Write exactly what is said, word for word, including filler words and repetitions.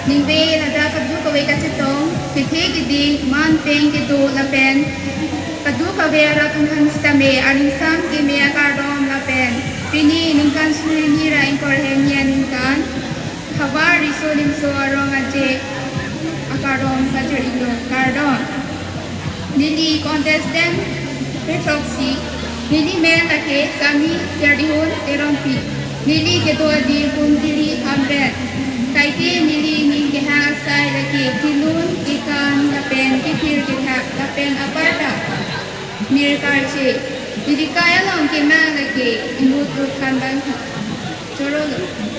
Ningve ladak kadokave kachetong, kethe kiding, man peng kedo lapen kadokave arat atum aphan sitame aringsam keme akardom lapen pini ningkan suri hini ra ingkoi ra hini aningkan havar riso nimso arong aje akardom kachirilo, kardom. Neli contestant kethroksi, neli men lake Sami Jardihun Terongpi. Neli kedo adim Pumtili Hamren. Kaike neli ning kehang asai lake kelun, kekan lapen kethir kethak lapen aparta mir karche. Neli kai along kemang lake imut rukhan bangtha. Chorolo.